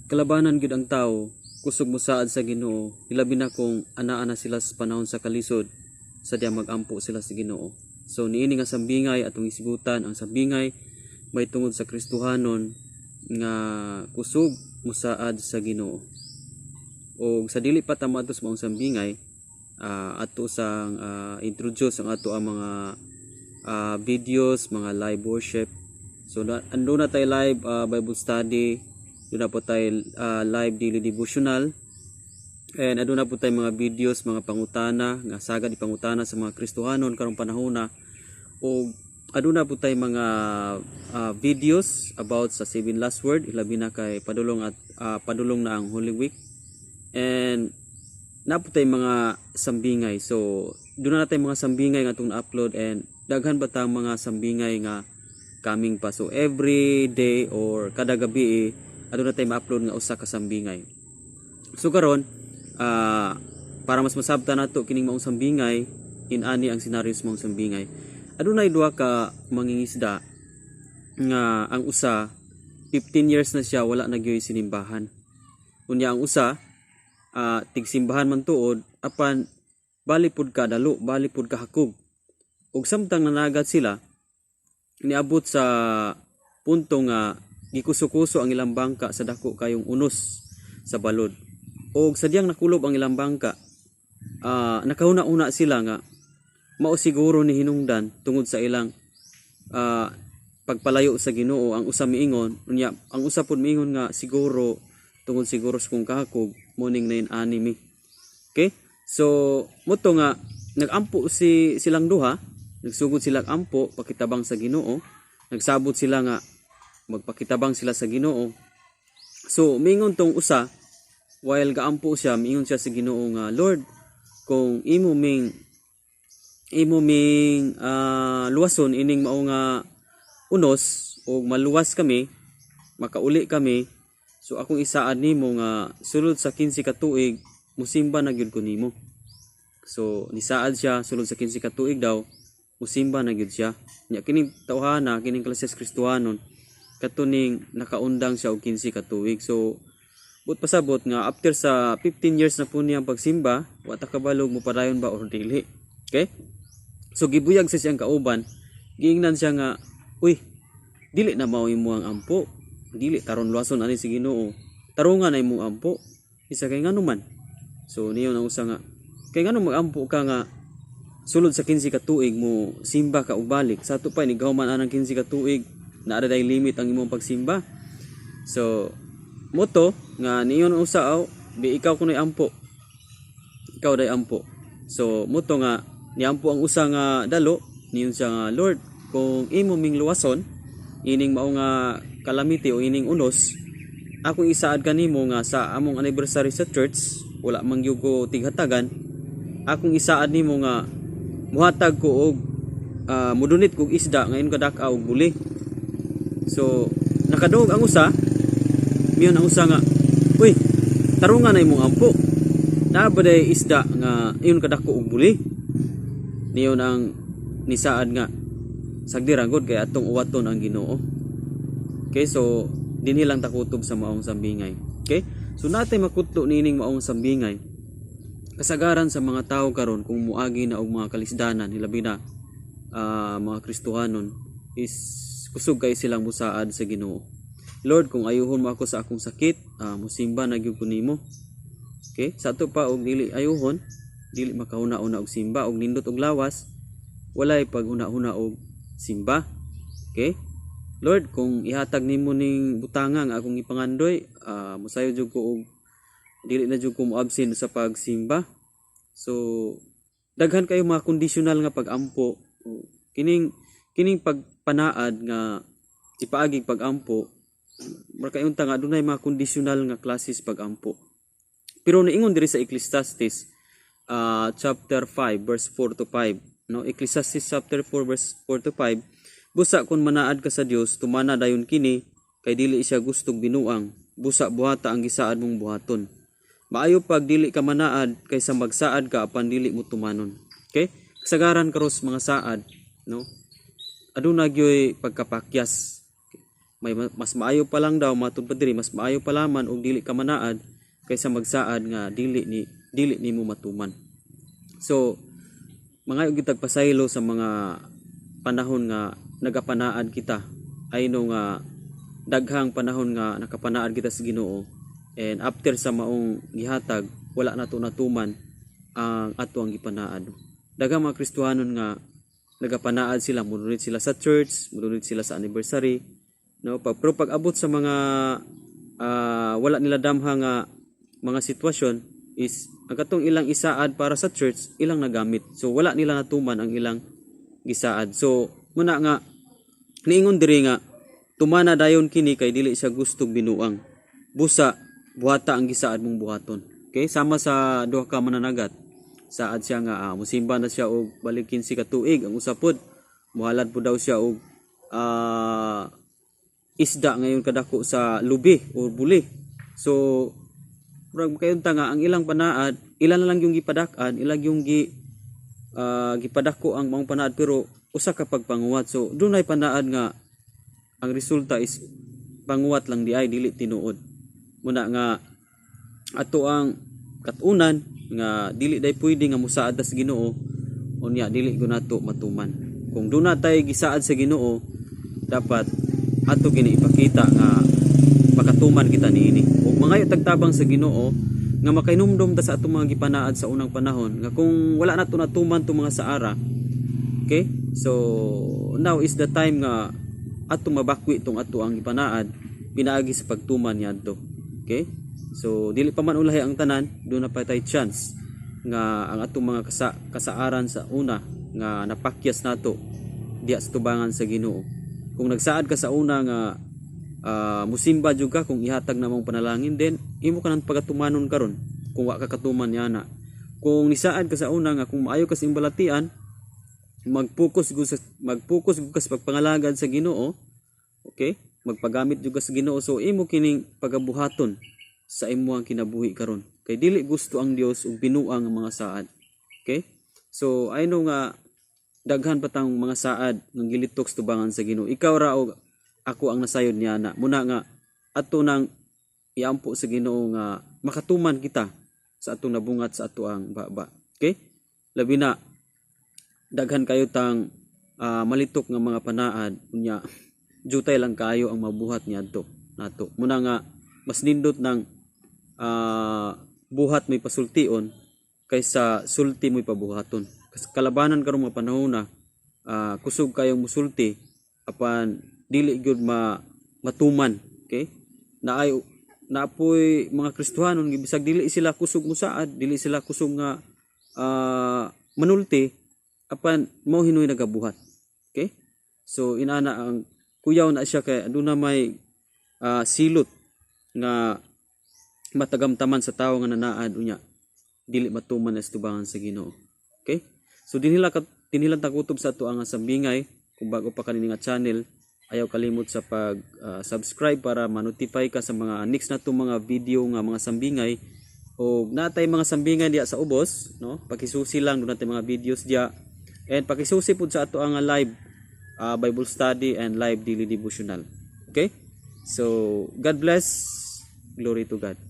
Kalabanan gyud ang tao kusog mosaad sa Ginoo, hilabi na kung anaa na sila sa panahon sa kalisod sa diya magampo sila sa Ginoo. So niini nga sambingay, atong hisgutan ang sambingay may tungod sa Kristohanon nga kusog mosaad sa Ginoo. Og sa dili pa ta moadto sa maong sambingay, ato sang introduce ang ato ang mga videos, mga live worship. So na, ando na tay live Bible study, duna po tay live daily devotional, and aduna po tay mga videos, mga pangutana nga sagad ipangutana sa mga Kristohanon karong panahona, ug aduna po tay mga videos about sa seven last word, ilabi na kay padulong at padulong na ang Holy Week, and naa po tay mga sambingay. So duna na tay mga sambingay nga atong na-upload and daghan ba tang mga sambingay nga coming pa. So every day or kada gabi, eh, aduna tay ma-upload nga usa ka sambingay. So karon, para mas masabta nato kining maong sambingay, inani ang senaryo sa maong sambingay. Adunay duha ka mangingisda nga ang usa, 15 years na siya wala na gyoy sinimbahan. Unya ang usa, tigsimbahan man tuod apan bali pud ka dalo, bali pud ka hakog. Ug samtang nanagat sila, niabot sa punto nga gikuso-kuso ang ilang bangka sa dako kayong unos sa balod. Og sadyang nakulob ang ilang bangka, nakahuna-una sila nga mao siguro ni hinungdan tungod sa ilang pagpalayo sa Ginoo. Ang usa miingon, unya ang usa pud miingon nga siguro tungod siguro sa kong kahakog mao ning nain anime. Okay? So moto nga nagampo si silang duha, nagsugod sila ampo pakitabang sa Ginoo, nagsabot sila nga magpakitabang sila sa Ginoo. So mingon tong usa, while gaampo siya, miingon siya sa Ginoo nga, "Lord, kung imo ming luwason ining mao nga unos o maluwas kami, makauli kami, so akong isaad nimo nga sulod sa 15 ka tuig musimba na gyud ko nimo." So nisaad siya, sulod sa 15 ka tuig daw musimba na gyud siya. Nya kining tawhana, kining klases Kristohanon, katuning nakaundang siya og 15 ka tuig. So but pasabot nga after sa 15 years na po niyang pagsimba, wa ta kabalog mo padayon ba or dili. Okay? So gibuyag sa siyang kauban, giingnan siya nga, "Uy, dili na mao imo ang ampo. Dili taron luwason ani si Ginoo. Tarungan na imong ampo." Isa kay ngano man. So niyo na usa nga, kay ngano magampo ka nga sulod sa 15 ka tuig mo simba ka og balik? Sa ato pa inigaw man anang 15 ka tuig, naa day limit ang imong pagsimba. So moto nga niyon ang usa, "Aw, bi ikaw kuno'y ampo. Ikaw day ampo." So moto nga niampo ang usa nga dalo, niyon siya nga, "Lord, kung imo ming luwason ining mao nga calamity o ining unos, akong isaad kanimo nga sa among anniversary sa church, wala man gyud ko tighatagan, akong isaad nimo nga muhatag ko og mudunit kog isda ngayon kadak-a og buli." So nakadungog ang usa, miyon ang usa nga, "Uy, tarungan na imong ampo. Naa ba day isda nga ingon kadako og buli?" Niyon ang nisaad nga, "Sagdi ra gud kay atong uwaton ang Ginoo." Okay, so dinhi lang takutob sa maong sambingay. Okay? So natay makutlo niining maong sambingay. Kasagaran sa mga tao karon kung muagi na og mga kalisdanan, hilabi na mga Kristohanon, is kusog kay silang musaad sa Ginoo. "Lord, kung ayuhon mo ako sa akong sakit, musimba na gyud ko nimo." Okay? Sa ato pa og dili ayuhon, dili makahuna-una og simba, og nindot og lawas, walay paghuna-huna og simba. Okay? "Lord, kung ihatag nimo ning butanga nga akong ipangandoy, mosayo jud ko og dili na jud ko mo-absent sa pagsimba." So daghan kayo mga conditional nga pag-ampo. Kining pagpanaad nga ipaagig pag-ampo, makaingon ta nga adunay mga conditional nga classes pag-ampo. Pero niingon diri sa Ecclesiastes chapter 5 verse 4 to 5, no? Ecclesiastes chapter 4 verse 4 to 5, "Busa kung manaad ka sa Dios, tumana dayon kini, kay dili siya gustog binuang. Busa buhata ang gisaad mong buhaton. Maayo pag dili ka manaad kaysa magsaad ka apan dili mo tumanon." Okay? Kasagaran karos mga saad, no? Aduna gyoy pagkapakyas. May mas maayo pa lang daw, matud pa diri, mas maayo pa laman og dili ka manaad kaysa magsaad nga dili nimo matuman. So mangayo gyud pasaylo sa mga panahon nga nagapanaad kita, ay no nga daghang panahon nga nakapanaad kita sa Ginoo and after sa maong gihatag, wala nato natuman ang ato ang gipanaad. Daghang mga Kristohanon nga nagapanaad sila, mo-donate sila sa church, mo-donate sila sa anniversary, no, pero pag abot sa mga wala nila damha nga mga sitwasyon is ang katong ilang isaad para sa church, ilang nagamit. So wala nila natuman ang ilang gisaad. So muna nga niingon diri nga tumana dayon kini kay dili siya gustong binuang. Busa buhata ang gisaad mong buhaton. Okay, sama sa duha ka mananagat. Saad siya nga musimba na siya og balik 15 ka tuig. Ang usa pod, muhalad po daw siya og isda ngayon kadako sa lubi or buli. So murag makayunta nga ang ilang panaad, ilan na lang yung gipadak-an, ilang yung gipadako ang maong panaad, pero usa ka pagpanguwat. So dunay panaad nga ang resulta is panguwat lang di ay dili tinuod. Muna nga ato ang katunan nga dili day pwede nga musaad ta sa Ginoo unya dili gyud nato matuman. Kung duna tay gisaad sa Ginoo, dapat ato gini ipakita nga makatuman kita niini. Ug mangayo tagtabang sa Ginoo nga makainumdum ta sa atong mga gipanaad sa unang panahon nga kung wala nato natuman tong mga saara. Okay? So now is the time nga atong mabakwi tong ato ang gipanaad pinaagi sa pagtuman niadto. Okay? So dili pa man ulahi ang tanan, duna pa tay chance nga ang atong mga kasaaran sa una nga napakyas nato diya sa tubangan sa Ginoo. Kung nagsaad ka sa una nga musimba jud ka kung ihatag namong panalangin, then imo ka nang pagatumanon karon kung wa ka katuman niya na. Kung nisaad ka sa una nga kung maayo ka sa imong balatian, mag-focus gud ka sa pagpangalagad sa Ginoo, okay? Magpagamit jud ka sa Ginoo, so imo kining pagabuhaton sa imong kinabuhi karon. Kay dili gusto ang Dios og binuang ang mga saad. Okay? So I know nga daghan pa tang mga saad nga gilitok sa tubangan sa Ginoo. Ikaw ra og ako ang nasayod niya na. Muna nga ato nang iampo sa Ginoo nga makatuman kita sa atong nabungat sa ato ang baba. Okay? Labi na daghan kayo tang malitok nga mga panaad, unya jutay lang kayo ang mabuhat niadto nato. Muna nga mas nindot ng buhat mo'y pasultion kaysa sulti mo'y pabuhaton. Kasi kalabanan karong mga panahon na kusog kayong musulti apan dili gyud ma matuman. Okay? Naay naapoy mga Kristohanon bisag dili sila kusog musaad, dili sila kusog nga manulti, apan mao hinuy nagabuhat. Okay? So inana ang kuyaw na siya kay aduna may silot nga matagamtaman sa tawo nga nanaad unya dili matuman na tubangan sa Ginoo. Okay? So dinhi lang takutob sa ato ang sambingay. Kung bago pa kanini nga channel, ayaw kalimot sa pag subscribe para ma-notify ka sa mga next nato mga video nga mga sambingay. O natay mga sambingay diya sa ubos, no? Pakisusi lang, duna tay mga videos diya. And pakisusi pud sa ato ang live Bible study and live daily devotional. Okay? So God bless. Glory to God.